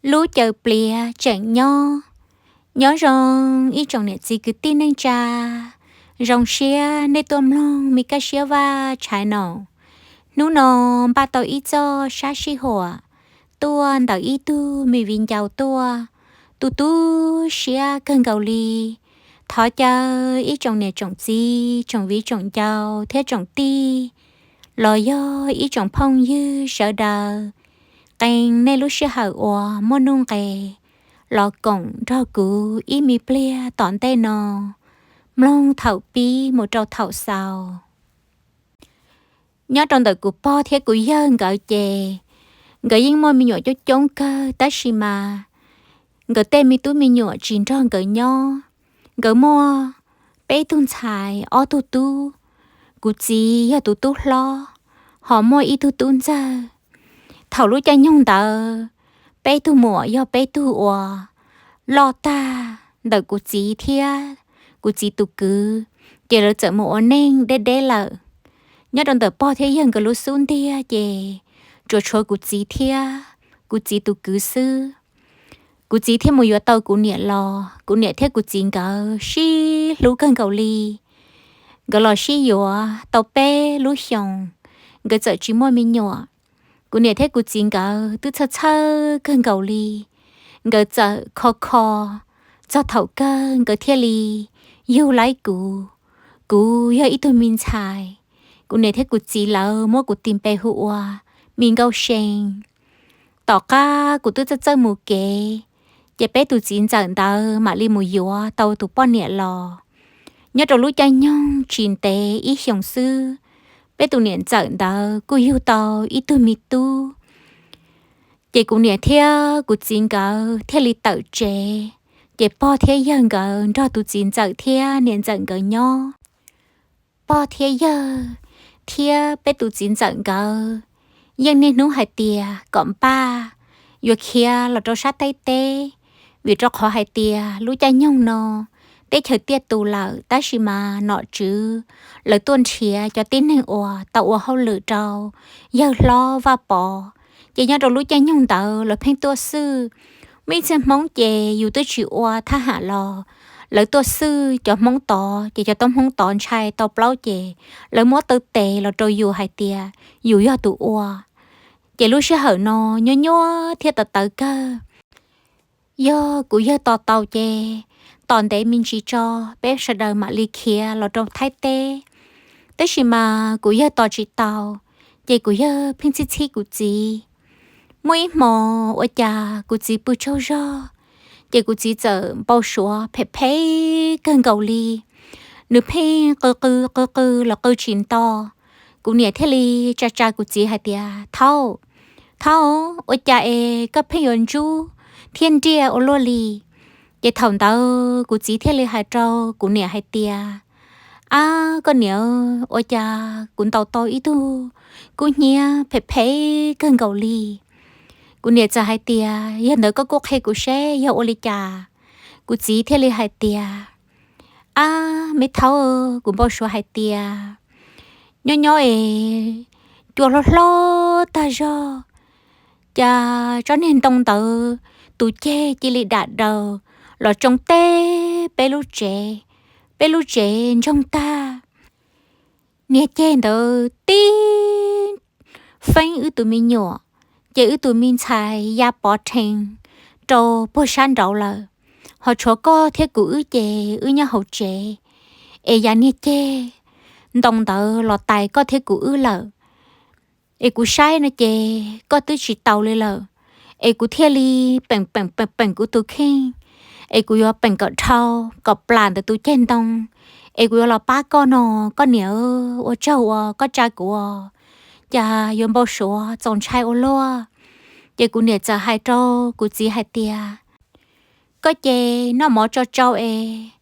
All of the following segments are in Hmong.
Lub caws pliav tseem nyob. Nyob zoo ib tsoom niam txiv kwv tij neej tsa, zoo siab nej tuaj mloog me kab siab vaj tshai no. Hnub no npaj tau ib txoj sab sij huam tuaj ntawm ib tug me viv ncaus tuaj, tu tu siab kawg nkaus li. Thov caw ib tsoom niam tsoom txiv, tsoom viv tsoom ncaus thiab tsoom tij, los yog ib tsoom phooj ywg sawv daws, qee nej lub sij hawm uas muaj nuj nqes los koom nrog kuv ib me pliag tom ntej no, mloog thaum pib mus rau thaum xaus. Nyob rau ntawm kuv pog thiab kuv yawg nkawd ces, nkawd yeej muaj me nyuam coob coob kawg tab sis mas nkawd tej me tub me nyuam tsis nrog nkawd nyob. Nkawd muaj peb tug ntxhais ob tug tub, kuv txiv yog tus tub hlob, ho muaj ib tug tub ntxawg. Thaum lub caij nyoog ntawd, peb tug muam yog peb tug uas loj tag ntawm kuv txiv thiab kuv txiv tus kwv, ces lawv txawm mus ua neej deb deb lawm. Nyob rau ntawm pog thiab yawg nkawd lub xub ntiag ces tsuas tshuav kuv txiv thiab kuv txiv tus kwv xwb. Kuv txiv thiaj mus yuav tau kuv niam los, kuv niam thiab kuv txiv nkawd sib hlub kawg nkaus li. Nkawd los sib yuav tau peb lub xyoos, nkawd txawm tsis muaj me nyuam. Kuv niam thiab kuv txiv nkawd twb txhawj txhawj kawg nkaus li. Nkawd txawm kho kho txog thaum kawg nkawd thiaj li yug laib kuv. Kuv yog ib tug me ntxhais, kuv niam thiab kuv txiv lawv muab kuv tis npe hu ua Me Nkauj See. Tom qab kuv twb txawj txawj mus kev, ces peb tus txiv ntxawm ntawd mam li mus yuav tau tus poj niam los. Nyob rau lub caij nyoog tsis ntev ib xyoos xwb, peb tus niam ntxawm ntawd kuj yug tau ib tug me tub. Ces kuv niam thiab kuv txiv nkawd thiaj li tawm tsev, ces pog thiab yawg nkawd nrog tus txiv ntxawm thiab niam ntxawm nkawd nyob. Pog thiab yawg thiab peb tus txiv ntxawm nkawd yeej niaj hnub hais tias kom npaj yuav khiav los rau sab Thaib teb, vim rau qhov hais tias lub caij nyoog no teb chaws tiaj tus lawm tab sis mas nom tswv lawv tuaj nrhiav cov tib neeg uas tau ua hauj lwm rau yawg hlob Vaj Pov. Ces nyob rau lub caij nyoog ntawd lawv pheej tuaj xwj. Muaj ib txhia Hmoob ces yus twb tsis ua thab ham los lawv tuaj xwj cov Hmoob tod, ces cov tub Hmoob tod ntshai tau plaub ces lawv muab taw tes los rau yus hais tias yus yog tus ua. Ces lub sij hawm no nyuaj nyuaj thiab tawv tawv kawg. Yog kuv yawg tos tau ces tos ntev me ntsis tso peb sawv daws mam li khiav los rau Thaib teb. Tab sis mas kuv yawg tos tsis tau, ces kuv yawg pheej txhib txhib kuv txiv. Muaj ib hmo ua cas kuv txiv pw tsaug zog, ces kuv txiv txawm npau suav phem phem kawg nkaus li. Nws pheej qw qw qw qw los qw tsis nto. Kuv niam thiaj li tsa tsa kuv txiv hais tias, Thaub, Thaub, ua cas es koj pheej yuav ntsub thiab nriaj ua luaj li? Ces thaum ntawd kuv txiv thiaj li hais rau kuv niam hais tias, Ab koj niam, ua cas kuv ntaus tau ib tug kub hnyiab phem phem kawg nkaus li. Kuv niam txawm hais tias, Yog ntawd koj kuj qhia kuv seb yog ua li cas. Kuv txiv thiaj li hais tias, Ab me Thaub, kuv npau suav hais tias nyob nyob es cua hlob hlob tag zog, cas tsob niag ntoo ntawd tus ceg cia li dam daws los tsoo teb peb lub tsev, peb lub tsev ntsoog tag. Niag ceg ntawd tib feeb wb tus me nyuam, ces wb tus me ntxhais ya pov rhees rau puag sab nraud lawm. Ho tshuav koj thiab kuv wb ces wb nyob hauv tsev, es yam niag ceg ntoo ntawd los tais koj thiab kuv wb lawm. Es kuv saib no ces koj twb tsis taus li lawm, es kuv thiaj li peem peem peem peem kuv tus kheej, es kuv yuav peem kom dhau kom plam ntawm tus ceg ntoo, es kuv yuav los pab koj no. Koj niam, ua tsaug uas koj tsa kuv, cas yuav npau suav txaus ntshai ua luaj. Ces kuv niam txawm hais rau kuv txiv hais tias, Koj ces noj mov tso tsau es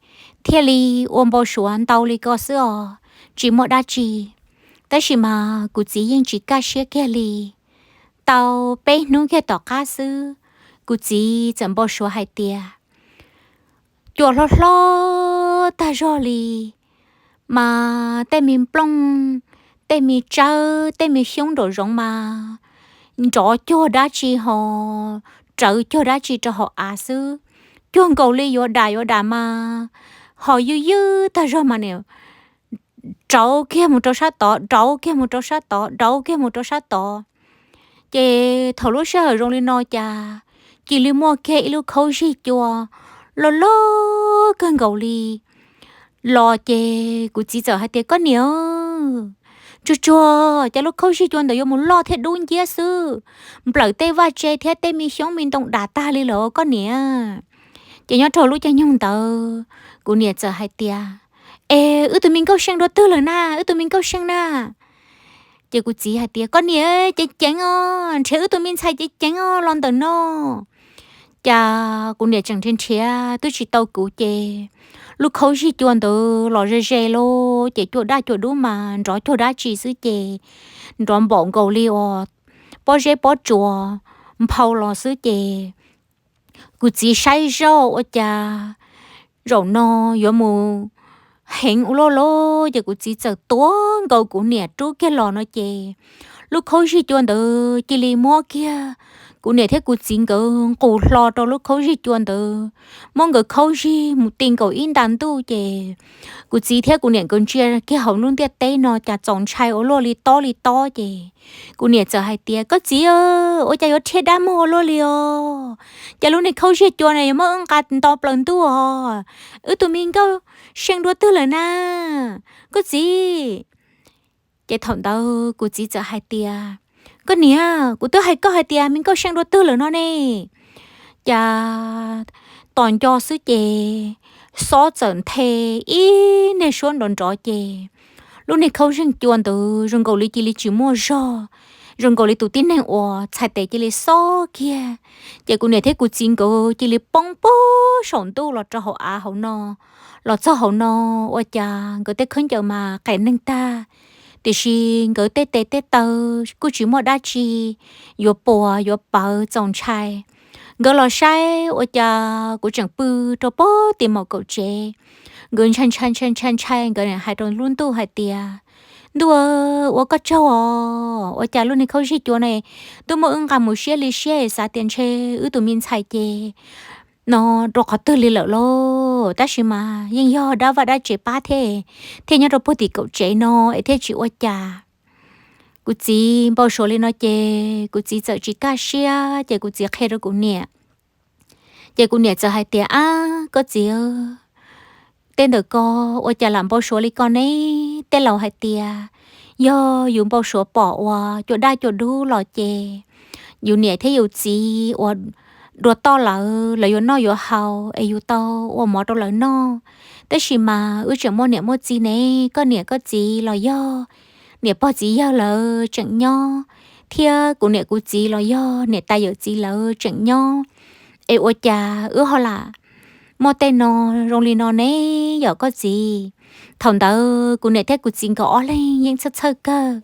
thiaj li ua npau suav ntau li ko xwb os, tsis muaj dab tsi. Tab sis mas kuv txiv yeej tsis kaj siab kiag li. Tau peb hnub kiag tom qab xwb, kuv txiv txawm npau suav hais tias cua hlob hlob tag zog li, mas tej me nplooj, tej me tsawb, tej me xyoob nraum zoov mas nrov cuag dab tsi ho rawv cuag dab tsi rau hauv av xwb. Cuag nkaus li yuav dam yuav dam mas ho ywj ywj tag zog mas nim rauv kiag mus rau sab tod, rauv kiag mus rau sab tod, rauv kiag mus rau sab tod. Ces thaum lub sij hawm zoo li no cas cia li muaj kiag ib lub khaub zig cua loj loj kawg nkaus li los ces kuv txiv txawm hais tias, Koj niam, tsuag tsuag cas lub khaub zig cua ntawd yuav mus loj thiab dub nciab xwb, nplawm tej vaj tse thiab tej me xyoob me ntoo dam tag li lawm koj niam. Ces nyob rau lub caij nyoog ntawd kuv niam txawm hais tias, Es wb tus me nkauj seej dua twg lawm na, wb tus me nkauj seej na? Ces kuv txiv hais tias, Koj niam, ceev ceev os, nrhiav wb tus me ntxhais ceev ceev os los ntawm no. Ces kuv niam tseem nrhiav nrhiav twb tsis tau kuv ces lub khaub zig cua ntawd los ze ze lawm ces cua daj cua dub mas nrov cuag dab tsi xwb ces nrov npaum nkaus li uas pob zeb pob tsuas nphau los xwb ces kuv txiv saib zoj ua cas zaum no yuav mus heev ua luaj lawm ces kuv txiv txawm tuav nkaus kuv niam rub kiag los no ces lub khaub zig cua ntawd cia li muab kiag kuv niam thiab kuv txiv nkawd nqus hlo rau lub khaub zig cua ntawd, muab nkawd khaub zig mus ti nkaus ib nta ntuj ces kuv txiv thiab kuv niam nkawd ntsia kiag hauv lub ntiaj teb no cas txaus ntshai ua luaj li tob li tob ces kuv niam txawm hais tias, Koj txiv, ua cas yuav rhiab dab muag ua luaj li os? Ces lub niag khaub zig cua na yuav muab wb nqa nto plaws ntuj os. Wb tus me nkauj seej dua twg lawm na, koj txiv? Ces thaum ntawd kuv txiv txawm hais tias, Koj niam, kuv twb hais koj hais tias me nkauj seej dua twg lawm no ne. Ces tos nco xwb ces xob txawm nthe ib niag suab nrov nrov ces lub niag khaub zig cua ntawd zoo nkaus li cia li tsis muaj zog, zoo nkaus li tus tib neeg uas txhais tes cia li xob kiag. Ces kuv niam thiab kuv txiv nkawd cia li poob puag saum ntuj los rau hauv av hauv no, los txog hauv no ua cas nkawd tej khaub ncaws mas qes neeg tag, tiam sis nkawd tej tes tej taw kuj tsis muaj dab tsi yuav puas yuav pawv txaus ntshai. Nkawd los saib ua cas kuv tseem pw rau pem tim maum kaum tsev. Nkawd ntshai ntshai ntshai ntshai ntshai, nkawd hais rau lub ntuj hais tias, Ntuj, ua koj tsaug os, ua cas lub niag khaub zig cua no twb muab wb nqa mus siab li siab, xav tias ntshe wb tus me ntxhais ces no rau qhov twg li lawm lauj, tab sis mas yeej yog dab vaj dab tsev pab thiab, thiaj nyob rau puag tim kaum tsev no es thiaj tsis ua cas. Kuv txiv npau suav li no ces kuv txiv txawm tsis kaj siab ces kuv txiv qhia rau kuv niam. Ces kuv niam txawm hais tias, Ab, koj txiv, tej ntawm ko ua cas lam npau suav li ko ne? Tej laus hais tias yog yus npau suav pom uas cua daj cua dub los ces yus niam thiab yus txiv uas dua toj lawm, lawv yuav noj yuav haus es yus tau ua mov rau lawv noj. Tab sis mas wb tseem muaj niam muaj txiv ne, koj niam koj txiv los yog niam pog txiv yawg lawv tseem nyob, thiab kuv niam kuv txiv los yog niam tais yawm txiv lawv tseem nyob, es ua cas wb ho lam muaj tej no zoo li no ne yom koj txiv? Thaum ntawd kuv niam thiab kuv txiv nkawd ob leeg yeej txhawj txhawj kawg.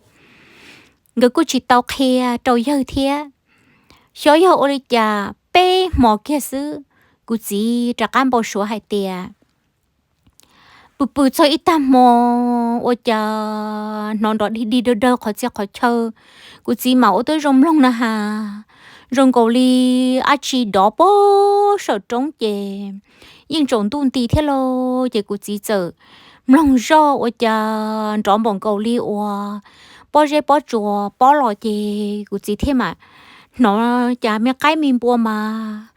Nkawd kuj tsis tau qhia rau yawg thiab. Xyov yog ua li cas peb hmo kiag xwb, kuv txiv rov qab npau suav hais tias, pw pw txog ib tag hmo ua cas hnov nrov dig dig dawg dawg qhov txhia qhov chaw. Kuv txiv mam ua tib zoo mloog na has, zoo nkaus li dab tsi dov pem saum roob ces yeej tsaus ntuj nti thiab lauj. Ces kuv txiv txawm mloog zoj ua cas nrov npaum nkaus li uas pob zeb pob tsuas pob los ces kuv txiv thiaj mam hnov cas me qaib me npua mas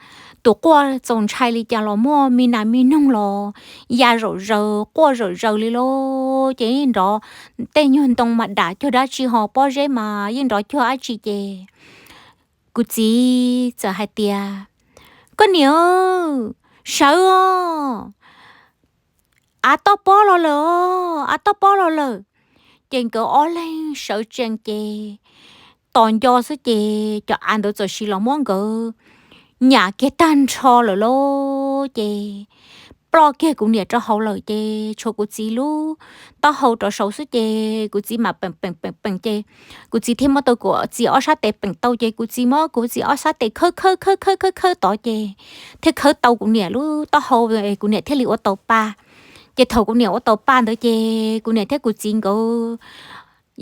tus quaj txaus ntshai li cas los muaj, me nas me noog los ya zaum zaws quaj zaum zaws li lauj. Ces nrov tej nyuag ntoo mas dam cuag dab tsi ho pob zeb mas yeej nrov cuag dab tsi ces kuv txiv txawm hais tias, koj niam, sawv os, av toj pob los lawm os, av toj pob los lawm. Ces nkawd ob leeg sawv tsees ces tos nco xwb ces cov av ntawd txawm sis los muab nkawd nyam kiag tag nrho lawm lauj. Ces ploj kiag kuv niam rau hauv lawm ces tshuav kuv txiv lub taub hau rov saud xwb ces kuv txiv mam peem peem peem peem ces kuv txiv thiaj muab tau kuv txiv ob sab tes peem tau ces kuv txiv muab kuv txiv ob sab tes khawb khawb khawb khawb khawb khawb tod ces thiaj khawb tau kuv niam lub taub hau, kuv niam thiaj li ua tau pa. Ces thaum kuv niam ua tau pa ntawd ces kuv niam thiab kuv txiv nkawd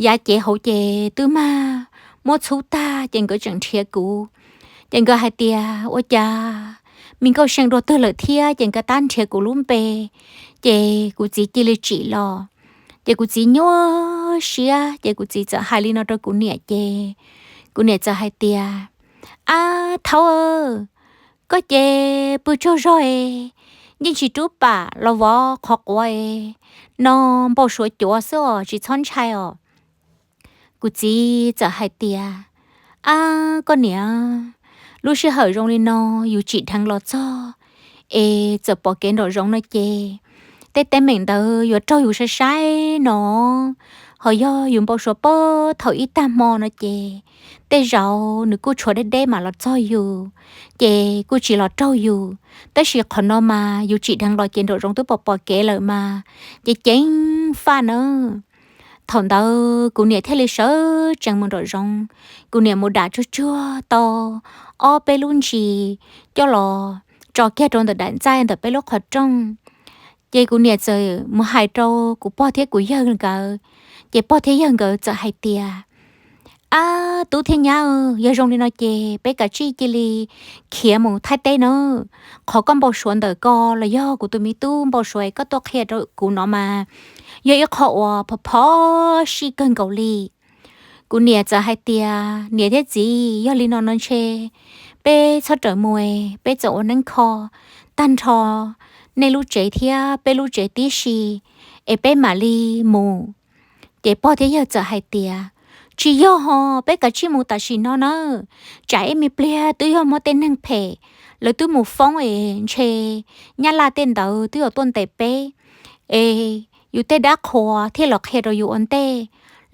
yav cev hauv ces twb mag muab txhub tag ces nkawd tseem nrhiav kuv. Ces nkawd hais tias ua cas me Nkauj See dua twg lawm thiab, ces nkawd tab nrhiav kuv lub npe, ces kuv txiv cia li tsim los. Ces kuv txiv nyuaj siab ces kuv txiv txawm hais li no rau kuv niam ces kuv niam txawm hais tias, Ab Thaub, koj ces pw tsaug zog es yeej tsis rub pam los vov qhov quav es no npau suav cuav xwb os, tsis txhob ntshai os. Kuv txiv txawm hais tias, Ab koj niam, lub sij hawm zoo li no yus tsim dheev los txog es txawm pom kev nraum zoov no ces tej teeb meem ntawd yuav raug yus sai sai no, ho yog yus npau suav pag thaum ib tag hmo no ces tej zaum nws kuj tshuav deb deb mam los txog yus, ces kuj tsis los raug yus. Tab sis qhov no mas yus tsim dheev los ces nraum zoov twb pom pom kev lawm mas, ces ceev faj nawb. Thaum ntawd kuv niam thiaj li sawv tsees mus nraum zoov. Kuv niam mus dam tsuag tsuag tau ob peb lub ntsis coj los tso kiag rau ntawm daim ntxaij ntawm peb lub qhov rooj. Ces kuv niam txawm mus hais rau kuv pog thiab kuv yawg nkawd, ces pog thiab yawg nkawd txawm hais tias, Ab tub thiab nyab, yog zoo li no ces peb kav tsij cia li khiav mus Thaib teb nawb. Qhov koj npau suav ntawm ko los yog kuv tus me tub npau suav es koj tuaj qhia rau kuv no mas yog ib qho uas phov phov sij kawg nkaus li. Kuv niam txawm hais tias, Niam thiab txiv, yog li no no ntshe peb txhob rawm mus, peb txawm ua neeb kho tag nrho nej lub tsev thiab peb lub tsev tib si es peb mam li mus. Ces pog thiab yawg txawm hais tias, Tsis yog ho, peb kav tsij mus tam sim no nawb, tsam ib me pliag twb yog muaj tej neeg phem, lawv twb mus foob es ntshe nyab laj tej ntawd twb yuav tuaj ntes peb es yus tej dab qhuas thiaj los qhia rau yus ua ntej,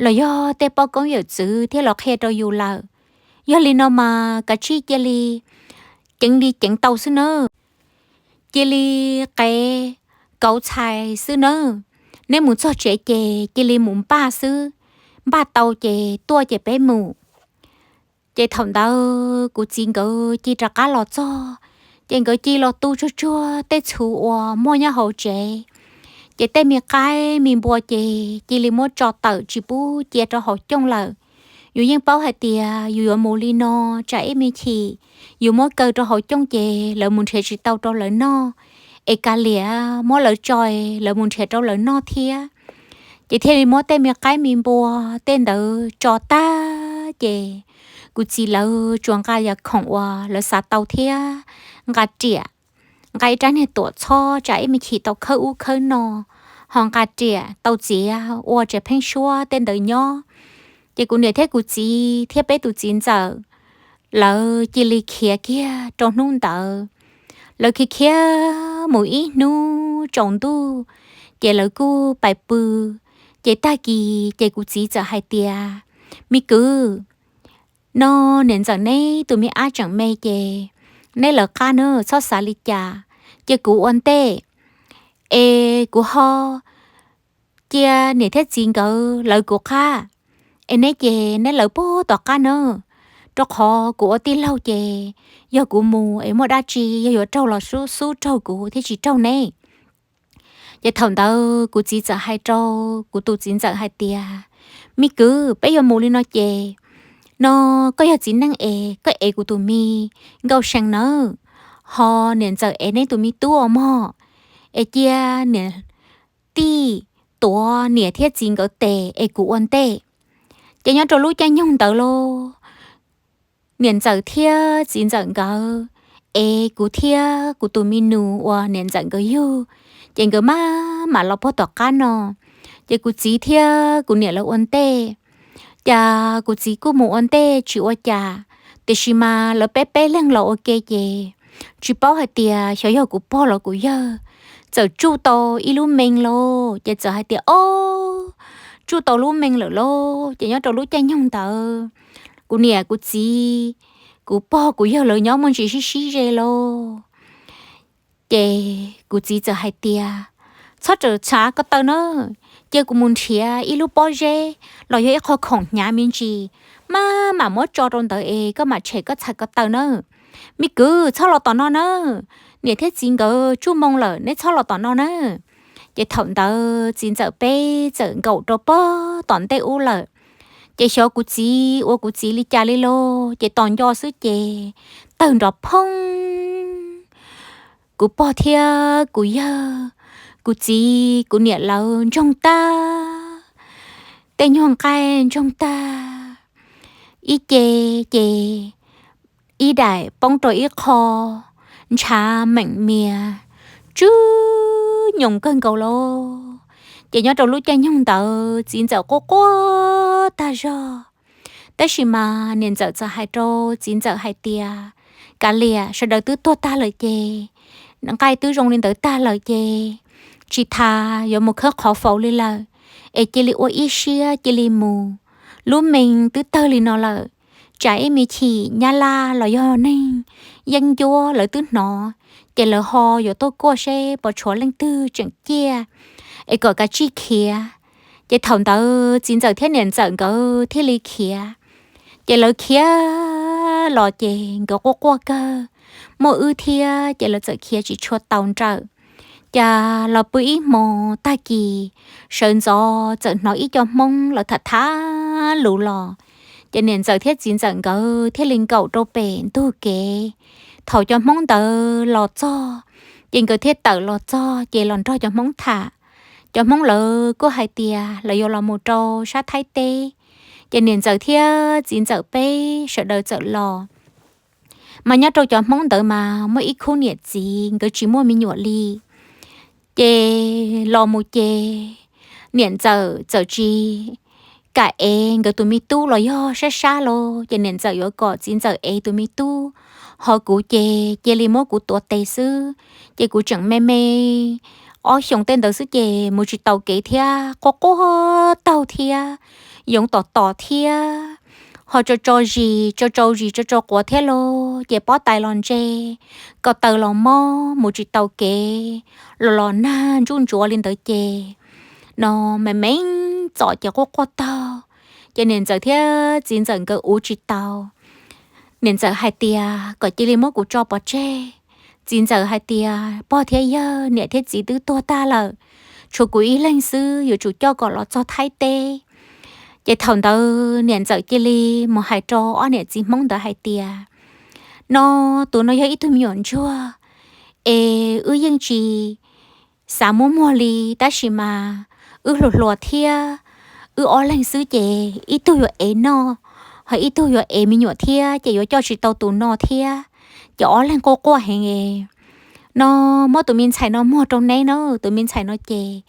los yog tej poj koob yawm txwv thiaj los qhia rau yus lawm. Yog li no mas kav tsij cia li ceev li ceev tau xwb nawb. Cia li qev kauv txhais xwb nawb. Neb mus txog tsev ces cia li mus npaj xwb, npaj tau ces tuaj ces peb mus. Ces thaum ntawd kuv txiv nkawd cia li rov qab los txog, ces nkawd cia li los tu tsuag tsuag tej txhuv uas muaj nyob hauv tsev. Ces tej me qaib me npua ces cia li muab tso tawm tsis pub cia rau hauv cooj lawm. Yus yeej paub hais tias yus yuav mus li no, tsam ib me chim yus muab kaw rau hauv cooj ces lawv mus nrhiav tsis tau rau lawv noj, es kav liam muab lawv tso, lawv mus nrhiav rau lawv noj thiab. Ces thiaj li muab tej me qaib me npua tej ntawd tso tag ces kuv txiv lawv tsuas nqa yam khoom uas lawv xav tau thiab nqa riam, nqa ib rab niag tuam txhob tsam ib me chim tau khawb ub khawb no, ho nqa riam tau txiav ua tsev pheeb suab tej ntawd nyob. Ces kuv niam thiab kuv txiv thiab peb tus txiv ntxawm, lawv cia li khiav kiag rau hnub ntawd. Lawv khiav khiav mus ib hnub tsaus ntuj, ces lawv kuj pais pw. Ces tag kis ces kuv txiv txawm hais tias, Me kwv, no niam ntxawm neb tus me ab tseem me ces neb lawv qab na, txhob xav li cas, cia kuv ua ntej es kuv ho cia niam thiab txiv nkawd lawv kuv qab, es neb ces neb lawv puag tom qab na, rau qhov kuv ua tij laug ces yog kuv mus es muaj dab tsi yog yuav raug los xub raug kuv thiab tsis raug neb. Ces thaum ntawd kuv txiv txawm hais rau kuv tus txiv ntxawm hais tias, Me kwv, peb yuav mus li no ces, no koj yog txiv neej es koj ev kuv tus me Nkauj See nawb, ho niam ntxawm ev neb tus me tub ua mog, es cia niam tij tuav niam thiab txiv nkawd tes es kuv ua ntej. Ces nyob rau lub caij nyoog ntawd lauj, niam ntxawm thiab txiv ntxawm nkawd ev kuv thiab kuv tus me nus uas niam ntxawm nkawd yug, ces nkawd maj mam los puag tom qab no, ces kuv txiv thiab kuv niam lawv ua ntej. Ces kuv txiv kuj mus ua ntej tsis ua cas, tiam sis mas lawv peb peb leeg los ua ke ces tsis paub hais tias xyov yog kuv pog los kuv yawg txawm tsuj tau ib lub mee lauj, ces txawm hais tias, Ob, tsuj tau lub mee lawm lauj. Ces nyob rau lub caij nyoog ntawd kuv niam kuv txiv, kuv pog kuv yawg lawv nyob muaj ntsis sib sib ze lauj. Ces kuv txiv txawm hais tias, Txhob rawm txhav ko taw na, cia kuv mus nrhiav ib lub pob zeb los yog ib qho khoom hnyav me ntsis, maj mam muab tso rau ntawd es koj mam tshem koj txhais ko taw na. Me kwv, txhob los tom no na, niam thiab txiv nkawd tsuj moo lawm, neb txhob los tom no na. Ces thaum ntawd txiv ntxawm peb txawm nkaum rau puag tom ntej ub lawm. Ces xyov kuv txiv ua kuv txiv li cas li lauj, ces tos nco xwb ces tawg nrov phoob. Kuv pog thiab kuv yawg, kuv txiv kuv niam lawv ntsoog tag, tej nyuag nqaij ntsoog tag, ib ce ces ib daim poob rau ib qho, ntshav meem mias, tsw nyoos kawg nkaus lauj. Ces nyob rau lub caij nyoog ntawd txiv ntxawm quaj quaj tag zog. Tab sis mas niam ntxawm txawm hais rau txiv ntxawm hais tias, kav liam, sawv daws twb tuag tag lawm ces, nqaij twb zoo li ntawd tag lawm ces, tsis tas yuav mus khawb qhov faus li lawm, es cia li ua ib siab cia li mus. Lub mees twb tawg li no lawm, tsam ib me chim nyab laj los yog neeg yeeb ncuab lawv twb hnov, ces lawv ho yuav tuaj kuaj seb puas tshuav leej twg tseem ciaj, es kom kav tsij khiav. Ces thaum ntawd txiv ntxawm thiab niam ntxawm nkawd thiaj li khiav. Ces lawv khiav los ces nkawd quaj quaj kawg, muaj wb thiab ces lawv txawm khiav tsis tshua tau nrawm. Cas los pw ib hmo tag kis, sawv ntxov txawm hnov ib co Hmoob lawv tham tham lus los. Ces niam ntxawm thiab txiv ntxawm nkawd thiaj li nkaum rau pem ntug kev. Thaum cov Hmoob ntawd los txog, ces nkawd thiaj tawm los txog ces los nrog cov Hmoob tham. Cov Hmoob lawv kuj hais tias lawv yuav los mus rau sab Thaib teb, ces niam ntxawm thiab txiv ntxawm peb sawv daws txawm los. Mas nyob rau cov Hmoob ntawd mas muaj ib khub niam txiv nkawd tsis muaj me nyuam li. Ces los mus ces niam ntxawm txawm tsis kam ev nkawd tus me tub los yog sab sab los, ces niam ntxawm yuav kom txiv ntxawm ev tus me tub. Ho kuv ces cia li muab kuv tuav tes xwb, ces kuv tseem me me ob xyoos tej ntawd xwb ces mus tsis tau kev thiab, quaj quaj taug thiab, yoov tom tom thiab, ho tso tso zis tso tsau zis tso tsau quav thiab los, ces pob tais los ntse, ko taw los mob, mus tsis tau kev, los los nag ntsuj ntsuav li ntawd ces, no me me txom ces quaj quaj taug. Ces niam ntxawm thiab txiv ntxawm nkawd uv tsis tau. Niam ntxawm hais tias kom cia li muab kuv tso pov tseg. Txiv ntxawm hais tias pog thiab yawg, niam thiab txiv twb tuag tag lawm, tshuav kuv ib leeg xwb, yuav tsum coj kom los txog Thaib teb. Ces thaum ntawd niam ntxawm cia li mus hais rau ob niam txiv Hmoob ntawd hais tias, no, tus no yog ib tug me nyuam ntsuag, es wb yeej tsis xav muab muag li, tab sis mas wb hluas hluas thiab, wb ob leeg xwb ces ib tug yuav ev noj, ho ib tug yuav ev me nyuam thiab, ces yuav coj tsis tau tus no thiab, ces ob leeg quaj quaj heev. No, muab tus me ntxhais no muag rau neb na, tus me ntxhais no ces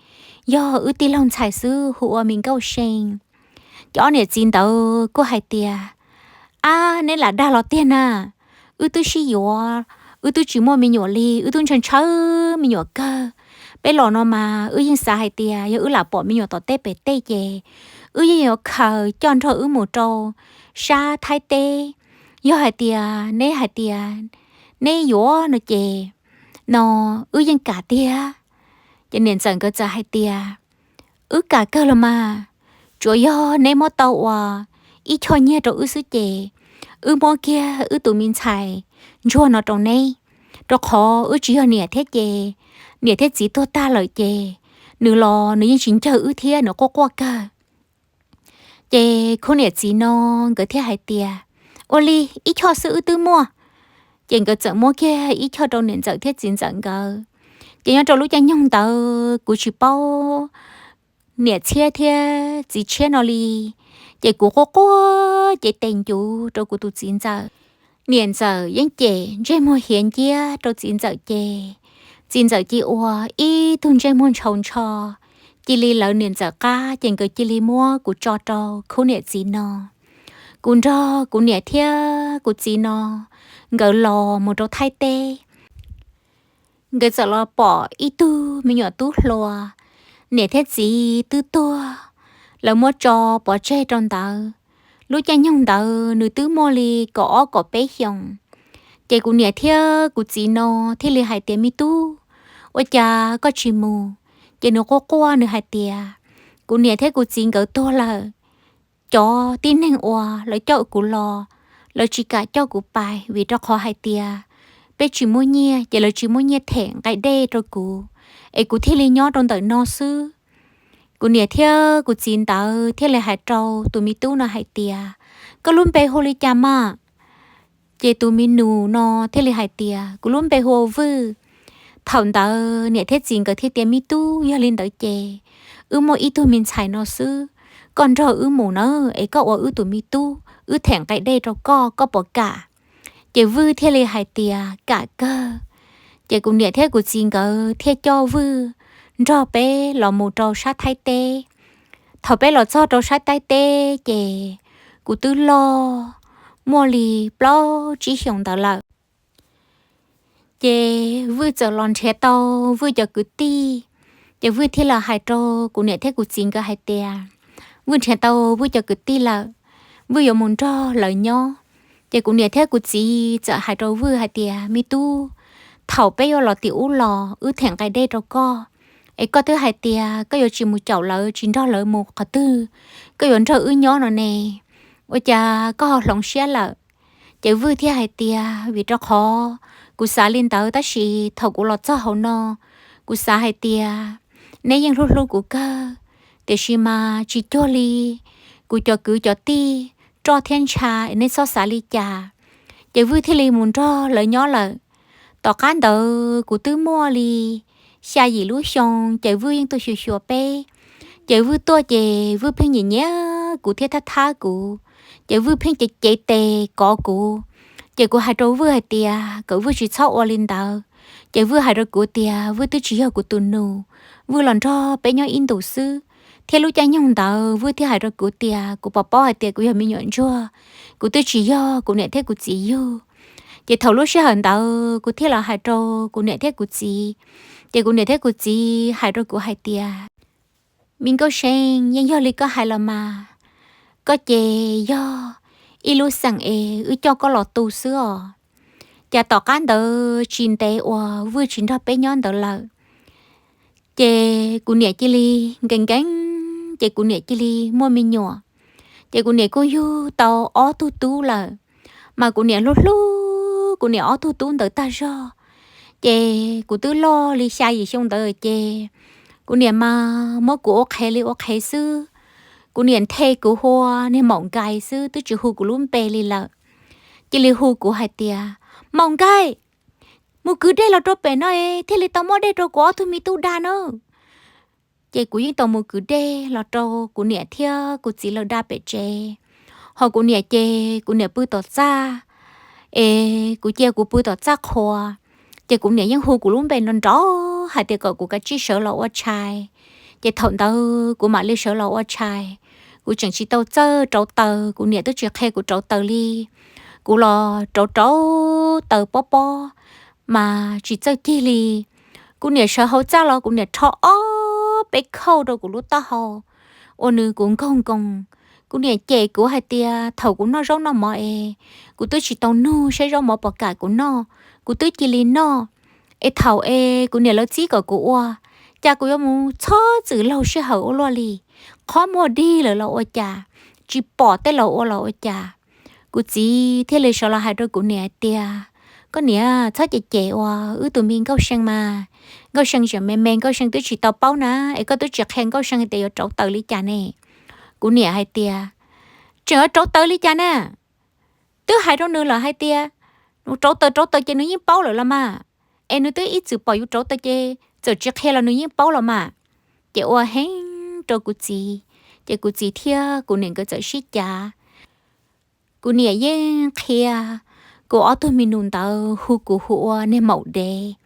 yog wb tij laug ntxhais xwb, hu ua Me Nkauj See. Ces ob niam txiv ntawd kuj hais tias, ab, neb lam dag los tiag na, wb twb sib yuav, wb twb tsis muaj me nyuam li, wb twb ntshaw ntshaw me nyuam kawg. Peb los no mas wb yeej xav hais tias yog wb lam pom me nyuam tom teb pem tej ces wb yeej yuav khaws coj nrog wb mus rau sab Thaib teb. Yog hais tias neb hais tias neb yuav no ces, no, wb yeej kam tiag. Ces niam ntxawm nkawd txawm hais tias, wb kam kawg los mas, tsuav yog neb muab tau ua ib choj nyiaj rau wb xwb ces wb muab kiag wb tus me ntxhais ntsuag no rau neb, rau qhov wb tsis yog niam thiab ces, niam thiab txiv tuag tag lawm ces nws los nws yeej tsis ncawg wb thiab, nws quaj quaj kawg. Ces khub niam txiv no nkawd thiaj hais tias, ua li, ib choj xwb wb twb muaj. Ces nkawd txawm muab kiag ib choj rau niam ntxawm thiab txiv ntxawm nkawd. Ces nyob rau lub caij nyoog ntawd kuv tsis paub niam tshiab thiab txiv tshiab no li, ces kuv quaj quaj ces tes ncuv rau kuv tus txiv ntxawm. Niam ntxawm yeej cem ntsej muag hiav nciab rau txiv ntxawm ces txiv ntxawm cia ua ib tug ntsej muag ntshaus ntsho, cia li lawv niam ntxawm qab ces nkawd cia li muab kuv tso rau khub niam txiv no. Kuv nrog kuv niam thiab kuv txiv no nkawd los mus rau Thaib teb. Nkawd txawm los pom ib tug me nyuam tub hluas, niam thiab txiv twb tuag, lawv muab tso pov tseg rau ntawd. Lub caij nyoog ntawd nws twb muaj li kaum ob kaum peb xyoos. Ces kuv niam thiab kuv txiv no thiaj li hais tias, me tub, ua cas koj tsis mus? Ces nws quaj quaj nws hais tias, kuv niam thiab kuv txiv nkawd tuag lawm. Cov tib neeg uas lawv coj kuv los, lawv tsis kam coj kuv pais vim rau qhov hais tias peb tsis muaj nyiaj, ces lawv tsis muaj nyiaj them nqaij dej rau kuv, es kuv thiaj li nyob rau ntawm no xwb. Kuv niam thiab kuv txiv ntawd thiaj li hais rau tus me tub no hais tias, koj lub npe hu li cas mas? Ces tus me nus no thiaj li hais tias, kuv lub npe hu ua Vwj. Thaum ntawd niam thiab txiv nkawd thiaj tias, me tub, yog li ntawd ces wb muaj ib tug me ntxhais no xwb, koj nrog wb mus na, es koj ua wb tus me tub, wb them nqe dej rau koj, koj puas kam? Ces Vwj thiaj li hais tias, kam kawg. Ces kuv niam thiab kuv txiv nkawd thiaj coj Vwj nrog peb los mus rau sab Thaib teb. Thaum peb los txog rau sab Thaib teb ces kuv twb loj muaj li plaub tsib xyoos ntawd lawm. Ces Vwj txawm los nrhiav tau Vwj cov kwv tij, ces Vwj thiaj los hais rau kuv niam thiab kuv txiv nkawd hais tias, Vwj nrhiav tau Vwj cov kwv tij lawm, Vwj yuav mus nrog lawv nyob. Ces kuv niam thiab kuv txiv txawm hais rau Vwj hais tias, me tub, thaum peb yuav los tim ub los wb them nqe dej rau koj, es koj twb hais tias koj yuav tsis mus caum lawv, tsis nrog lawv mus qhov twg, koj yuav nrog wb nyob no ne, ua cas koj ho hloov siab lawm? Ces Vwj thiaj hais tias, vim rau qhov kuv xav li ntawd tab sis thaum kuv los txog hauv no, kuv xav hais tias neb yeej hlub hlub kuv kawg, tiam sis mas tsis cuag li kuv cov kwv cov tij roj thiab ntsha, neb txhob xav li cas. Ces Vwj thiaj li mus nrog lawv nyob lawm. Tom qab ntawd kuv twb muaj li xya yim lub xyoo, ces Vwj yeej tuaj xyuas xyuas peb. Ces Vwj tuaj ces Vwj pheej nyiam nyiam kuv thiab thab thab kuv, ces Vwj pheej cev cev tes kov kuv. Ces kuv hais rau Vwj hais tias kom Vwj tsis txhob ua li ntawd. Ces Vwj hais rau kuv tias Vwj twb tsis yog kuv tus nus, Vwj los nrog peb nyob ib ntus xwb. Thiab lub caij nyoog ntawd Vwj thiaj hais rau kuv tias kuv puas paub hais tias kuv yog me nyuam ntsuag, kuv twb tsis yog kuv niam thiab kuv txiv yug. Ces thaum lub sij hawm ntawd kuv thiaj los hais rau kuv niam thiab kuv txiv. Ces kuv niam thiab kuv txiv hais rau kuv hais tias, me Nkauj See, yeej yog li koj hais los mas, koj ces yog ib lub xeem es wb coj koj los tu xwb os. Ces tom qab ntawd tsis ntev uas Vwj tsis nrog peb nyob ntawd lawm, ces kuv niam cia li nkees nkees, ces kuv niam cia li muaj me nyuam. Ces kuv niam kuj yug tau ob tug tub lawm, mas kuv niam hlub hlub kuv niam ob tug tub ntawd tag zog. Ces kuv twb loj li xya yim xyoo ntawd ces kuv niam mas muab kuv ua qhev li ua qhev xwb. Kuv niam nthe kuv hu ua niag Maum Nkais xwb, twb tsis hu kuv lub npe li lawm. Cia li hu kuv hais tias, Maum Nkais, mus kwv dej los rau pem no es thiaj li tau muab dej rau kuv ob tug me tub da na. Ces kuv yeej tau mus kwv dej los rau kuv niam thiab kuv txiv lawv da pem tsev. Ho kuv niam ces kuv niam pw tom txaj, es kuv cia kuv pw tom txaj qhua, ces kuv niam yeej hu kuv lub npe nrov nrov hais tias kom kuv kav tsij sawv los ua tshais. Ces thaum ntawd kuv mam li sawv los ua tshais. Kuv tseem tsis tau txawj rauv taws, kuv niam twb tsis qhia kuv rauv taws li. Kuv los rauv rauv taws pob pob mas tsis txawj cig li. Kuv niam sawv hauv txaj los kuv niam rho ob peb khauj rau kuv lub taub hau, ua nws kuv nkaug nkoos. Kuv niam cem kuv hais tias thaum kuv noj zaub noj mov es kuv twb tsis tau nug saib zaub mov puas kam kuv noj, kuv twb cia li noj. Es thaum es kuv niam lawv txib kom kuv ua, cas kuv yuav mus txhob txwm laug sij hawm ua luaj li, qhov muag dig lawm los ua cas, tsis pom tej laus ua los ua cas. Kuv txiv thiaj li sawv los hais rau kuv niam hais tias, koj niam, txhob cem cem uas wb tus me Nkauj See mas, Nkauj See tseem me me, Nkauj See twb tsis tau paub na, es koj twb tsis qhia Nkauj See hais tias yuav rauv taws li cas ne. Kuv niam hais tias, tseem yuav rauv taws li cas na, twb hais rau nws lawm hais tias rauv taws rauv taws ces nws yeej paub lawm los mas, es nws twb ib txwm pom yus rauv taws ces txawm tsis qhia los nws yeej paub los mas. Ces ua heev rau kuv txiv, ces kuv txiv thiab kuv niam nkawd txawm sib cav. Kuv niam yeej qhia kuv ob tug me nus ntawd hu kuv hu ua niag Maum Dev.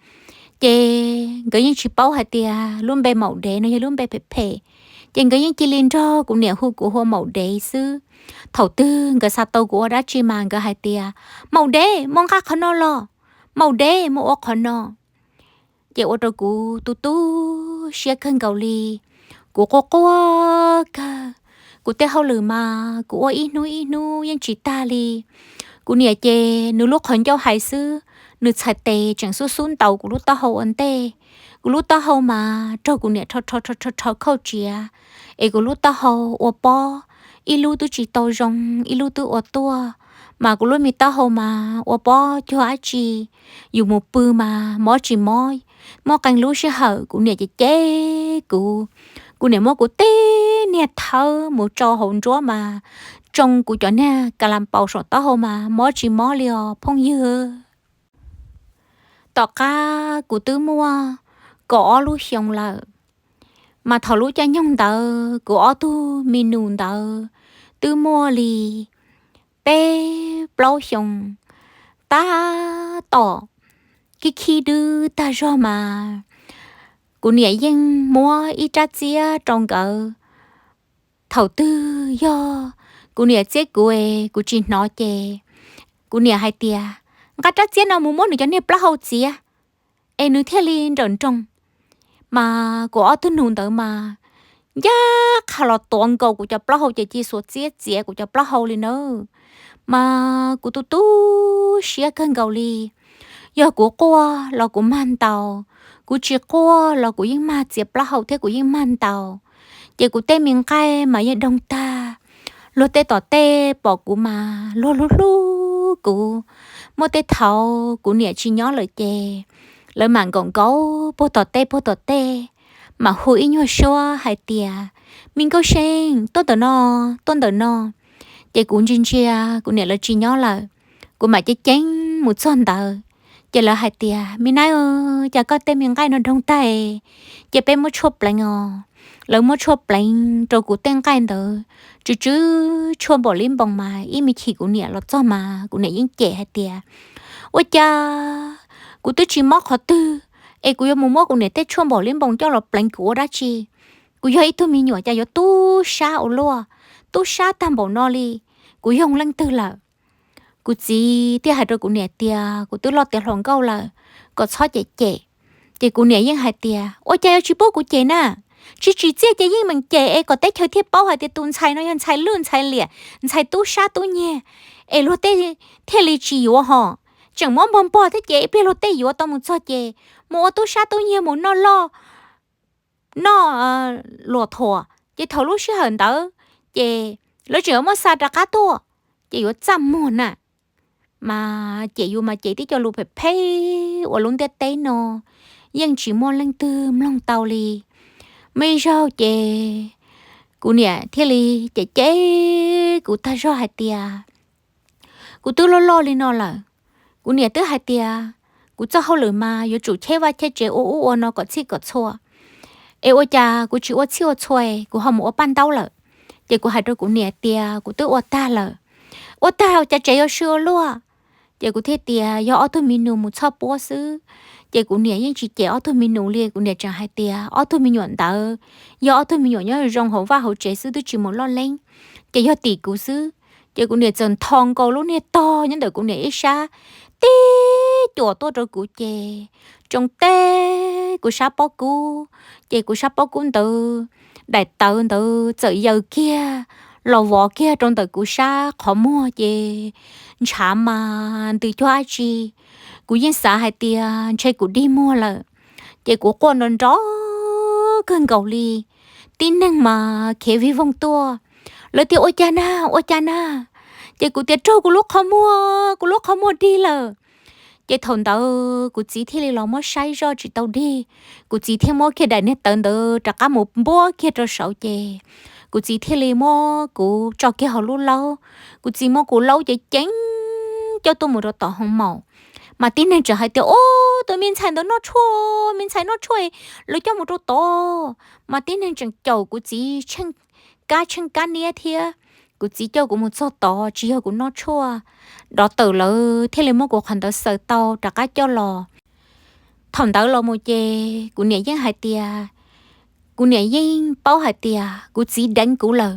Ces nkawd yeej tsis paub hais tias lub npe Maum Dev no yog lub npe phem phem, ces nkawd yeej cia li nrog kuv niam hu kuv hu ua Maum Dev xwb. Thaum twg nkawd xav tau kuv ua dab tsi mas nkawd hais tias, Maum Dev, mus nqa qhov no los, Maum Dev, mus ua qhov no. Ces ua rau kuv tu tu siab kawg nkaus li. Kuv quaj quaj kawg. Kuv tej hauj lwm mas kuv ua ib hnub ib hnub yeej tsis tag li. Kuv niam ces nws lub qhov ncauj hais xwb, nws txhais tes tseem xub xub ntaus kuv lub taub hau ua ntej. Kuv lub taub hau mas raug kuv niam rho rho rho rho khauj tsiav, es kuv lub taub hau ua pob, ib lub twb tsis tau zoo, ib lub twb ua tuaj. Mas kuv lub me taub hau mas ua pob cuag dab tsi, yus mus pw mas mob tsis mob. Muaj qee lub sij hawm kuv niam cem cem kuv, Kuv niam muab kuv tej niag thawb mus tso hauv nruab mas tsoo kuv cov niag ka la npaus saum taub hau mas mob tsis mob li os phooj ywg. Tom qab kuv twb muaj kaum ob lub xyoo lawm, mas thaum lub caij nyoog ntawd kuv ob tug me nus ntawd twb muaj li peb plaub xyoo tab tom khib khib dwb tag zog mas kuv niam yeej muab ib rab txiab rau nkawd. Thaum twg yog kuv niam txiab kuv es kuv tsis hnov ces kuv niam hais tias, nqa rab txiab no mus muab nws cov niag plaub hau txiav es nws thiaj li nrawm nroos. Mas kuv ob tug nus ntawd mas ncaj qha los tuav nkaus kuv cov plaub hau ces cia li xuas txiab txiav kuv cov plaub hau li nawb. Mas kuv tu tu siab kawg nkaus li. Yog kuv quaj los kuv mag ntaus, kuv tsis quaj los kuv yeej mag txiav plaub hau thiab kuv yeej mag ntaus. Ces kuv tej me nqaij mas yeej doog tag. Luag tej tom tej pom kuv mas luag hlub hlub kuv. Muaj tej thaum kuv niam tsis nyob lawm ces lawv mam nkaum nkaus puag tom tej puag tom tej, mam hu ib nyuag suab hais tias, me nkauj seej, tuaj ntawm no, tuaj ntawm no. Ces kuv ntsia ntsia kuv niam lawv tsis nyob lawm, kuv mam ceev ceev mus txog ntawd. Ces lawv hais tias, me nab, cas koj tej me nqaij no doog tag, ces peb muab tshuaj pleev os. Lawv muab tshuaj pleev rau kuv tej nqaij ntawd, tsw tsw tshuaj npaum li npoos mas ib me chim kuv niam los txog mas kuv niam yeej cem hais tias, ua cas kuv twb tsis mob qhov twg es kuv yuav mus muab kuv niam tej tshuaj npaum li npoos coj los pleev kuv ua dab tsi? Kuv yog ib tug me nyuam cas yuav tub sab ua luaj, tub sab tag npaum no li, kuv yoog leej twg lawm? Kuv txiv thiaj hais rau kuv niam tias kuv twb loj tiav hluas nkauj lawm, kom txhob cem cem. Ces kuv niam yeej hais tias, ua cas yuav tsis pub kuv cem na? Tsis tsim txiaj ces yeej meem cem es kom teb chaws thiaj paub hais tias tus ntxhais no yog ntxhais lwj ntxhais liam, ntxhais tub sab tub nyiag, es luag tej thiaj li tsis yuav hos. Tseem muab npog npog thiab ces ib pliag luag tej yuav tau mus txog ces mus ua tub sab tub nyiag mus noj loj noj luam thuam, ces thaum lub sij hawm ntawd ces lawv tseem yuav muab xa rov qab tuaj, ces yuav txaj muag na. Mas cem yus mas cem tib co lus phem phem uas lub ntiaj teb no yeej tsis muaj leej twg mloog tau li. Muaj ib zaug ces kuv niam thiaj li cem cem kuv tag zog hais tias, kuv twb loj loj li no lawm, kuv niam twb hais tias kuv txoj hauj lwm mas yuav tsum cheb vaj cheb tsev ua ub ua no kom txhij kom txhua, es ua cas kuv tsis ua txhij ua txhua, kuv ho mus ua paj ntaub lawm. Ces kuv hais rau kuv niam tias kuv twb ua tag lawm. Ua tag cas tsev yuav sw ua luaj? Ces kuv thiaj tias yog ob tug me nus mus txhoj puab xwb. Ces kuv niam yeej tsis cem ob tug me nus li, kuv niam tseem hais tias ob tug me nyuam ntawd yog ob tug me nyuam nyob zoo hauv vaj hauv tsev xwb twb tsis mus loj leeb, ces yog tim kuv xwb. Ces kuv niam txawm ntho nkaus lub niag tog nyob ntawm kuv niam ib sab tib cuam tuaj rau kuv ces tsoo teb kuv sab pob kub, ces kuv sab pob kub ntawd daim tawv ntawd txawm yaws kiag los vov kiag rau ntawm kuv sab qhov muag ces ntshav mas ntws cuag dab tsi. Kuv yeej xav hais tias ntshe kuv dig muag lawm, ces kuv quaj nrov nrov kawg nkaus li. Tib neeg mas khiav vij voog tuaj, lawv tias ua cas na, ua cas na. Ces kuv tias raug kuv lub qhov muag, kuv lub qhov muag dig lawm. Ces thaum ntawd kuv txiv thiaj li los muab saib zoj tsis tau dig, kuv txiv thiaj muab kiag daim niag tawv ntawd rov qab mus npuab kiag rau saud ces kuv txiv thiaj li muab kuv tso kiag hauv lub laub, kuv txiv muab kuv laub ceev ceev coj tuaj mus rau tom hoo maum. Mas tib neeg tseem hais tias, ub, tus me ntxhais ntawd noj tshuaj, me ntxhais noj tshuaj, lawv coj mus rau tod. Mas tib neeg tseem caum kuv txiv tsheej kab tsheej kab niab thiab. Kuv txiv coj kuv mus txog tod tsis yog kuv noj tshuaj, dov tawm lawv thiaj li muab kuv qhov ntawd xaws tau rov qab coj los. Thaum ntawd los mus ces kuv niam yeej hais tias, kuv niam yeej paub hais tias kuv txiv deev kuv lawm,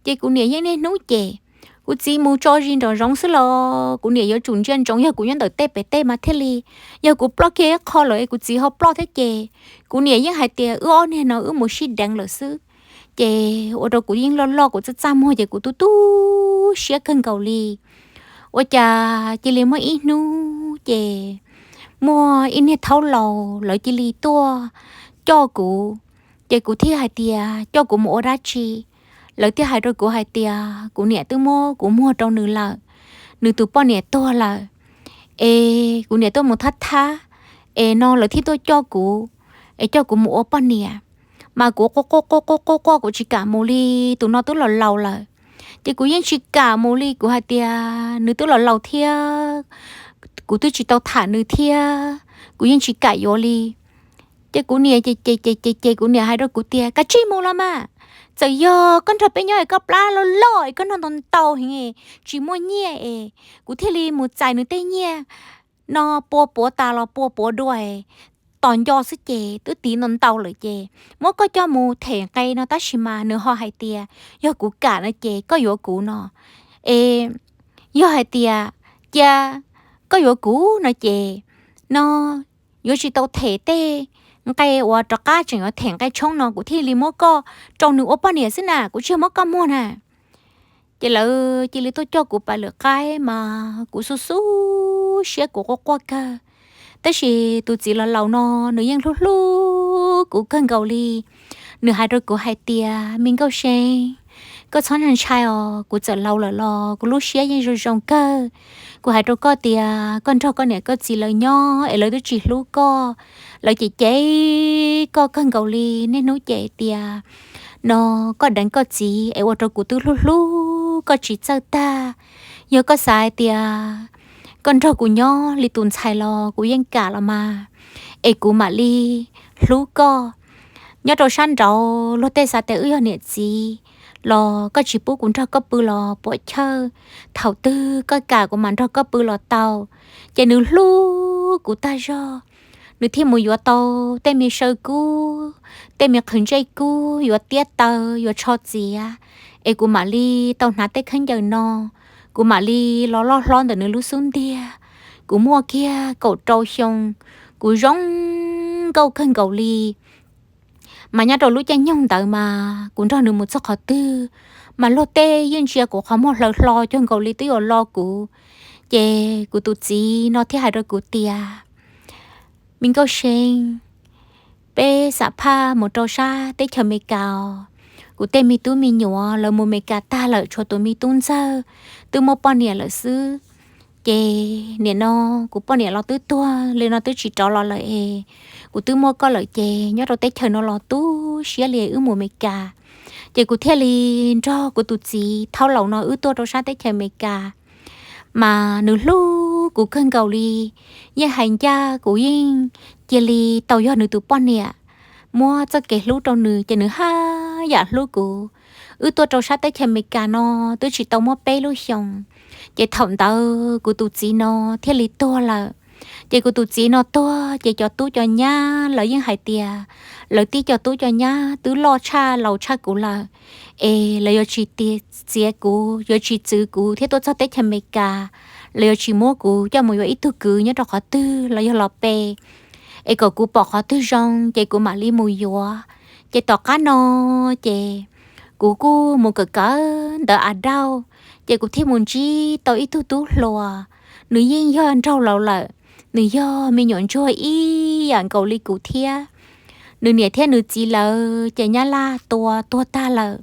ces kuv niam yeej niaj hnub cem. Kuv txiv mus tso zis nraum zoov xwb los kuv niam yuav tsum ntsia ntsoov yog kuv nyob ntawm tej pem tej mas thiaj li, yog kuv ploj kiag ib qho lawm es kuv txiv ho ploj thiab ces kuv niam yeej hais tias wb ob niag no wb mus sib deev lawm xwb. Ces ua rau kuv yeej loj loj kuv txaj txaj muag ces kuv tu tu siab kawg nkaus li. Ua cas cia li muaj ib hnub ces muaj ib niag thaub laus lawv cia li tuaj coj kuv. Ces kuv thiaj hais tias coj kuv mus ua dab tsi? Lawv thiaj hais rau kuv hais tias kuv niam twb muab kuv muag rau nws lawm, nws tus poj niam tuag lawm, es kuv niam tuaj mus thab thab, es no lawv thiaj tuaj coj kuv, es coj kuv mus ua poj niam. Mas kuv quaj quaj quaj quaj quaj quaj, kuv tsis kam mus li, tus no twb los laus lawm. Ces kuv yeej tsis kam mus li, kuv hais tias nws twb los laus thiab, kuv twb tsis tau tham nws thiab, kuv yeej tsis kam yuav li. Ces kuv niam ces ces ces ces ces kuv niam hais rau kuv tias, Kav tsij mus los mas, txawm yog koj nrog peb nyob es koj plab loj loj es koj noj ntau ntau heev, tsis muaj nyiaj es kuv thiaj li mus txais nws tej nyiaj no pua puav tas los pua puav dua, tos nco xwb ces twb tiv ntau ntau lawm ces muab koj coj mus them nqe no tab sis mas nws ho hais tias yog kuv kam no ces koj yuav kuv no es, yog hais tias cia koj yuav kuv no ces no yuav tsis tau them tej nqe uas rov qab tseem yuav them nqe tshoob no, kuv thiaj li muab koj rau nws ua poj niam xwb na, kuv tsis muab koj muag na. Ces lawv cia li tuaj coj kuv pais lawm qaib mas kuv xub xub siab, kuv quaj quaj kawg. Tab sis tus txiv los laus no nws yeej hlub hlub kuv kawg nkaus li. Nws hais rau kuv hais tias, Me Nkauj See, koj txhob ntshai os, kuv txawm laus lawm los kuv lub siab yeej zoo zoo kawg. Kuv hais rau koj tias koj nrog koj niam koj txiv lawv nyob es lawv twb tsis hlub koj, lawv cem cem koj kawg nkaus li. Niaj hnub cem tias no koj deev koj txiv es ua rau kuv twb hlub hlub koj tsis txawj tag. Yog koj xav hais tias koj nrog kuv nyob li tus ntxhais los kuv yeej kam los mas, es kuv mam li hlub koj. Nyob rau sab nraud luag tej xav tias wb yog niam txiv los koj tsis pub kuv nrog koj pw los puam chawj, thaum twg koj kam kuv mam nrog koj pw los tau. Ces nws hlub kuv tag zog, nws thiaj mus yuav tau tej me saw kub, tej me qhwv ntsej kub, yuav tiab taw, yuav tsho txiav, es kuv mam li tau hnav tej khaub ncaws no, kuv mam li los loj hlob ntawm nws lub xub ntiag. Kuv muaj kiag kaum rau xyoo, kuv zoo nkauj kawg nkaus li. Mas nyob rau lub caij nyoog ntawd mas kuv nrog nws mus txog qhov twg, mas luag tej yeej ntsia kuv qhov muag hlaws hlo cuag nkaus li twb yuav lo kuv. Ces kuv tus txiv no thiaj hais rau kuv tias, Me Nkauj See, peb xam phaj mus rau sab teb chaws Amelikas os. Kuv tej me tub me nyuam lawv mus Amelikas tag lawm, tshuav tus me tub ntxawg twb muaj poj niam lawm xwb. Ces nim no kuv poj niam los twb tuag li no twb tsis rov los lawm es, kuv twb muaj koj lawm ces nyob rau teb chaws no los tu siab li wb mus Amelikas. Ces kuv thiaj li nrog kuv tus txiv thaub laus no wb tuaj rau sab teb chaws Amelikas. Mas nws hlub kuv kawg nkaus li, yeej hais ncaj kuv yeej cia li tau yog nws tus poj niam, muab txoj kev hlub rau nws ces nws haj yam hlub kuv. Wb tuaj rau sab teb chaws Amelikas no twb tsis tau muaj peb lub xyoos, ces thaum ntawd kuv tus txiv no thiaj li tuag lawm. Ces kuv tus txiv no tuag ces cov tub cov nyab lawv yeej hais tias lawv tib co tub co nyab twb loj tshaj laus tshaj kuv lawm, es lawv yuav tsis txiav kuv, yuav tsis txwv kuv thiab tuaj txog teb chaws Amelikas, lawv yuav tsis muab kuv coj mus yuav ib tug kwv nyob rau qhov twg los yog los pe, es kom kuv pom qhov twg zoo ces kuv mam li mus yuav. Ces tom qab no ces kuv kuj mus kawm kawm ntawv a dauj, ces kuv thiaj mus ntsib tau ib tug tub hluas, nws yeej yog nraug laus lawm, nws yog me nyuam ntsuag ib yam nkaus li kuv thiab. Nws niam thiab nws txiv lawv ces Nyab Laj tua tuag tag lawm,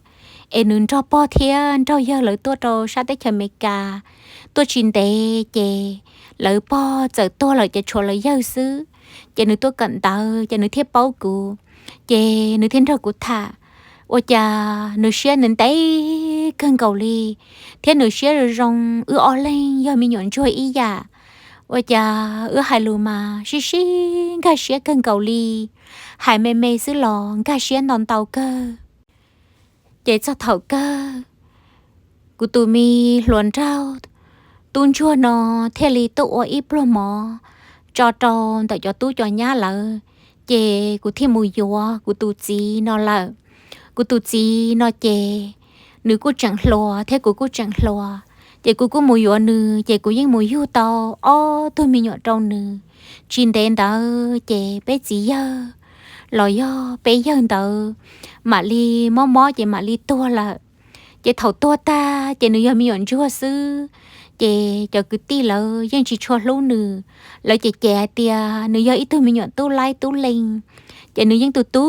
es nws nrog pog thiab nrog yawg lawv tuaj rau sab teb chaws Amelikas. Tuaj tsis ntev ces lawv pog txawm tuag lawm ces tshuav lawv yawg xwb. Ces nws tuaj kawm ntawv ces nws thiaj paub kuv, ces nws thiaj nrog kuv tham. Ua cas nws siab ntev ntev kawg nkaus li, thiab nws siab zoo zoo, wb ob leeg yog me nyuam ntsuag ib yam. Ua cas wb hais lus mas sib sib nkag siab kawg nkaus li, hais me me xwb los nkag siab ntau ntau kawg. Ces txog thaum kawg, kuv tus me hluas nraug tub ntsuag no thiaj li tuaj ua ib pluag mov tso rau ntawm cov tub cov nyab lawv, ces kuv thiaj mus yuav kuv tus txiv no lawm. Kuv tus txiv no ces nws kuj tseem hluas thiab kuv kuj tseem hluas, ces kuv kuj mus yuav nws ces kuv yeej mus yug tau ob tug me nyuam rau nws. Tsis ntev ntawd ces peb txiv yawg los yog peb yawg ntawd mam li mob mob ces mam li tuag lawm. Ces thaum tuag tag ces nws yog me nyuam ntsuag xwb, ces cov kwv tij lawv yeej tsis tshua hlub nws. Lawv ces cem hais tias nws yog ib tug me nyuam tub laib tub leeg, ces nws yeej tu tu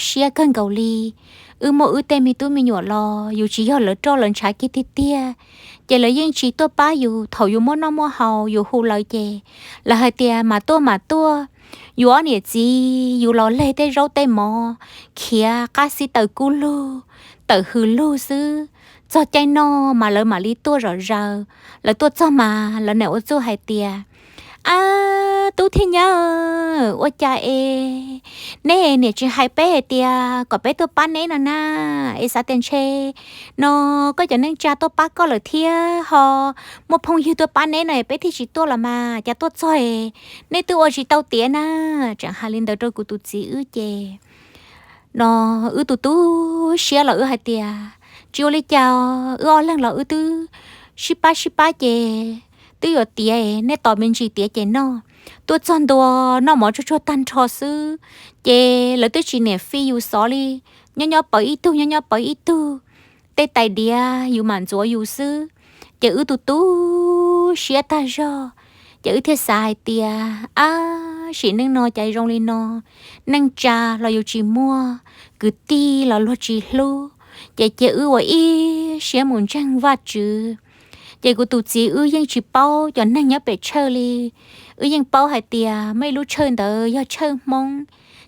siab kawg nkaus li. wb muaj wb tej me tub me nyuam los yus tsis yog lawv roj lawv ntshav kiag tiag tiag, ces lawv yeej tsis tuaj pab yus. Thaum yus muaj noj muaj haus yus hu lawv ces lawv hais tias mas tuaj mas tuaj, yus ob niam txiv yus los leg tej zaub tej mov, khiav qab xib taws kub lug, tawm hws lug xwb. Txog caij noj mas lawv mam li tuaj zom zaws. Lawv tuaj txog mas lawv niam ua txuj hais tias, ab, tub thiab nyab, ua cas es neb niam tsis hais peb hais tias kom peb tuaj pab neb no na? Es xav tias ntshe no koj cov neej tsa tuaj pab koj lawm thiab ho muaj phooj ywg tuaj pab neb no peb thiaj tsis tuaj los mas, cas tuaj txog es neb twb ua tsis tau tiav na. Tseem hais li ntawd rau kuv tus txiv wb ces no wb tu tu siab los wb hais tias, tsis ua li cas, wb ob leeg los wb twb sib pab sib pab ces twb yuav tiav, nej tos me ntsis tiav ces noj. Tuaj txog ntua noj mov tsuag tsuag tag nrho xwb, ces lawv twb tsis niam fij yus xov li, nyob nyob pawv ib tug nyob nyob pawv ib tug, tej tais diav yus mam ntxuav yus xwb. Ces wb tu tu siab tag zog, ces wb thiaj xav hais tias, ab, sim neej no cas zoo li no, neej tsa los yus tsis muaj, kwv tij los luag tsis hlub, ces cia wb ua ib siab mus ntseeg Vajtswv. Ces kuv tus txiv wb yeej tsis paub cov neeg nyob pem Tshawj li, wb yeej paub hais tias muaj ib lub Tshawj ntawd yog Tshawj Hmoob,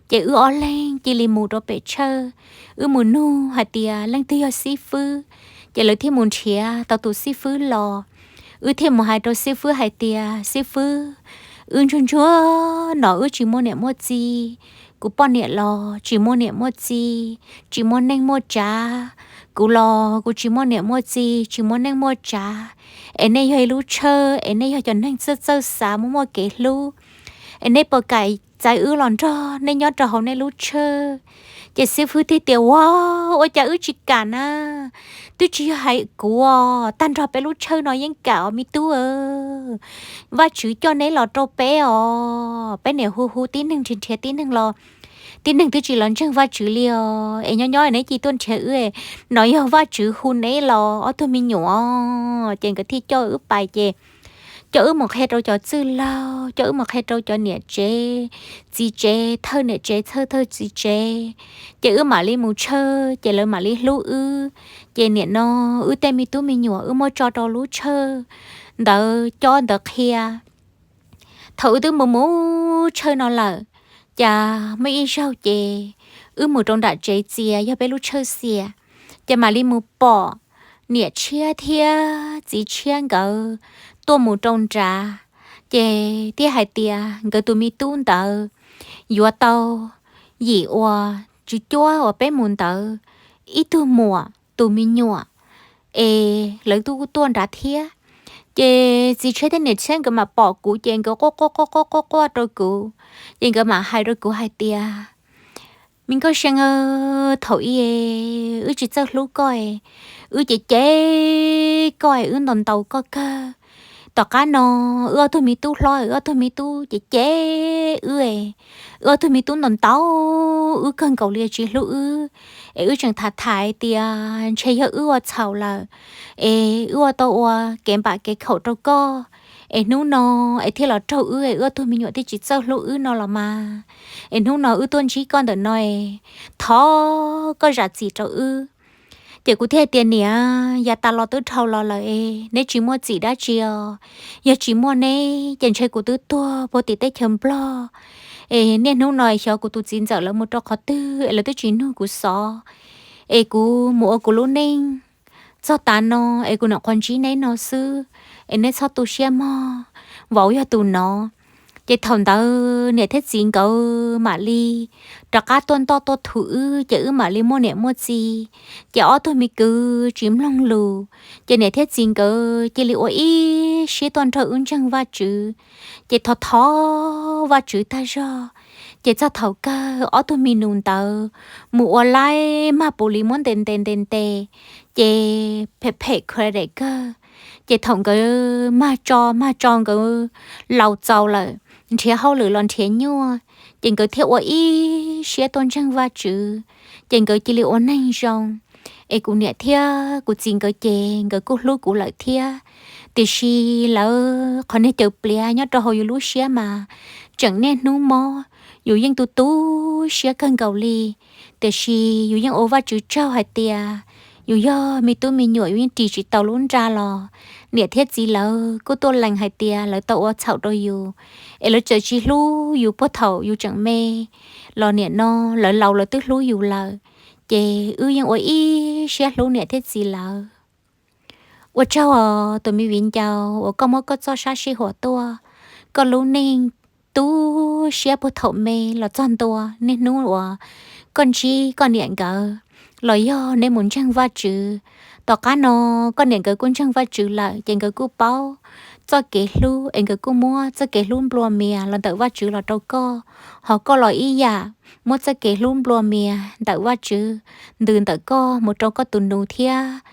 ces wb ob leeg cia li mus rau pem Tshawj. Wb mus nug hais tias leej twg yog xib fwb, ces lawv thiaj mus nrhiav tau tus xib fwb los. Wb thiaj mus hais rau xib fwb hais tias, xib fwb, wb ntsuag ntsuag no wb tsis muaj niam muaj txiv, kuv poj niam los tsis muaj niam muaj txiv, tsis muaj neej muaj tsav, kuv los kuv tsis muaj niam muaj txiv, tsis muaj neej muaj tsav, es nej yog ib lub Tshawj, es nej yog cov neeg txawj txawj xav muaj muaj kev hlub, es nej puas kam txais wb los nrog nej nyob rau hauv nej lub Tshawj? Ces xib fwb thiaj tias, ua, ua cas wb tsis kam na? Twb tsis yog hais kuv os, tag nrho peb lub Tshawj no yeej kam os me tub. Vajtswv coj neb los rau peb os, peb niam hu hu tib neeg nrhiav nrhiav tib neeg los, tib neeg twb tsis los ntseeg Vajtswv li os, es nyob nyob neb cia tuaj nrhiav wb, no yog Vajtswv hu neb los ob tug me nyuam. Ces nkawd thiaj coj wb pais ces coj wb mus qhia rau cov txwj laug, coj wb mus qhia rau cov niam tsev txiv tsev, thawj niam tsev thawj thawj txiv tsev, ces wb mam li mus Tshawj ces lawv mam li hlub wb. Ces nim no wb tej me tub me nyuam wb muab tso rau lub Tshawj ntawd cob ntawd qhia. Thaum wb twb mus mus Tshawj no lawm, cas muaj ib zaug ces wb mus rau nram tsev txias yog peb lub Tshawj xias, ces mam li mus pom niam tshiab thiab txiv tshiab nkawd tuaj mus rau nrad. Ces thiaj hais tias nkawd tus me tub ntawd yuav tau yim uas tswv cuab uas peb mus ntawd ib tug muam tus me nyuam, es lawv twb tuaj nrad thiab. Ces txiv tshiab thiab niam tshiab nkawd mam pom kuv ces nkawd quaj quaj quaj quaj quaj quaj rau kuv, ces nkawd mam hais rau kuv hais tias, me Nkauj See, thaum ub wb tsis txawj hlub koj, wb cem cem koj, wb ntaus ntaus koj kawg. Tom qab no wb ob tug me tub hlob, wb ob tug me tub cem cem wb, wb ob tug me tub ntaus ntaus wb kawg nkaus li tsis hlub wb, es wb tseem tham tham tias ntshe yog wb ua txhaum lawm, es wb ua tau ua kev npam kev khaum rau koj, es hnub no es thiaj los raug wb, es wb ob tug me nyuam thiaj tsis txawj hlub wb no los mas, es hnub no wb tuaj ntsib koj ntawm no, thov koj zam txim rau wb. Ces kuv thiaj tias, niam, yav tas los twb dhau los lawm es neb tsis muaj txim dab tsi os. Yog tsis muaj neb ces ntshe kuv twb tuag puag tim teb chaws Nplog, es niaj hnub no xyov kuv tus txiv ntxawm lawv mus rau qhov twg es lawv twb tsis nug kuv xov, es kuv mus ua kuv lub neej txog tav no, es kuv nyuam qhuav ntsib neb no xwb, es neb txhob tu siab mog, vauv yog tus no. Ces thaum ntawd niam thiab txiv nkawd mam li rov qab tuaj ntoj tuaj thuv wb, ces wb mam li muaj niam muaj txiv. Ces ob tug me kwv tsis mloog lus, ces niam thiab txiv nkawd cia li ua ib siab tuaj nrog wb ntseeg Vajtswv. Ces thov thov Vajtswv tag zog, ces txog thaum kawg ob tug me nus ntawd mus ua laib mag puv li muab ntes ntes ntes ntes, ces phem phem credit kawg. Ces thaum nkawd mag tso mag tso nkawd laus txaus lawm, nrhiav hauj lwm los nrhiav nyuaj, ces nkawd thiaj ua ib siab tuaj ntseeg Vajtswv, ces nkawd cia li ua neeg zoo. Es kuv niam thiab kuv txiv nkawd ces nkawd kuj hlub kuv lawm thiab, Tiam sis lawv qhov niag cawm pliav nyob rau hauv yus lub siab mas tseem niaj hnub mob, yus yeej tu tu siab kawg nkaus li. Tiam sis yus yeej ua Vajtswv tsaug hais tias yus yog me tub me nyuam, yus yeej ris tsis tau lub nra los niam thiab txiv lawv kuj tuaj lees hais tias lawv tau ua txhaum rau yus, es lawv txawm tsis hlub yus puag thaum yus tseem me los nim no lawv laus lawv twb hlub yus lawm, ces wb yeej ua ib siab hlub niam thiab txiv lawv. Ua tsaug os tus me viv ncaus uas koj muab koj txoj sab sij huam tuaj, koj lub neej tu siab puag thaum me los txog ntua niaj hnub uas koj ntsib koj niam nkawd, los yog neb mus ntseeg Vajtswv. Tom qab no koj niam nkawd kuj ntseeg Vajtswv lawm ces nkawd kuj paub txoj kev hlub es nkawd kuj muab txoj kev hlub nplua mias los ntawm Vajtswv los rau koj, ho koj los ib yam muab txoj kev hlub nplua mias ntawm Vajtswv ntws ntawm koj mus rau koj tus nus thiab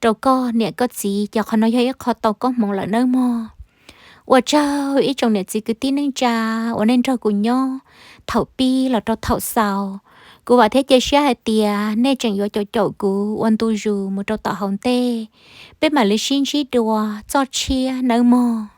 rau koj niam koj txiv, ces qhov no yog ib qho tau koob hmoov lawm nawb mog. Ua tsaug ib tsoom niam txiv kwv tij neej tsa uas nej nrog kuv nyob thaum pib los rau thaum xaus. Kuv vam thiab cia siab hais tias nej tseem yuav caum caum kuv ua ntu zus mus rau tom hauv ntej. Peb mam li sib ntsib dua txoj tshiab nawb mog.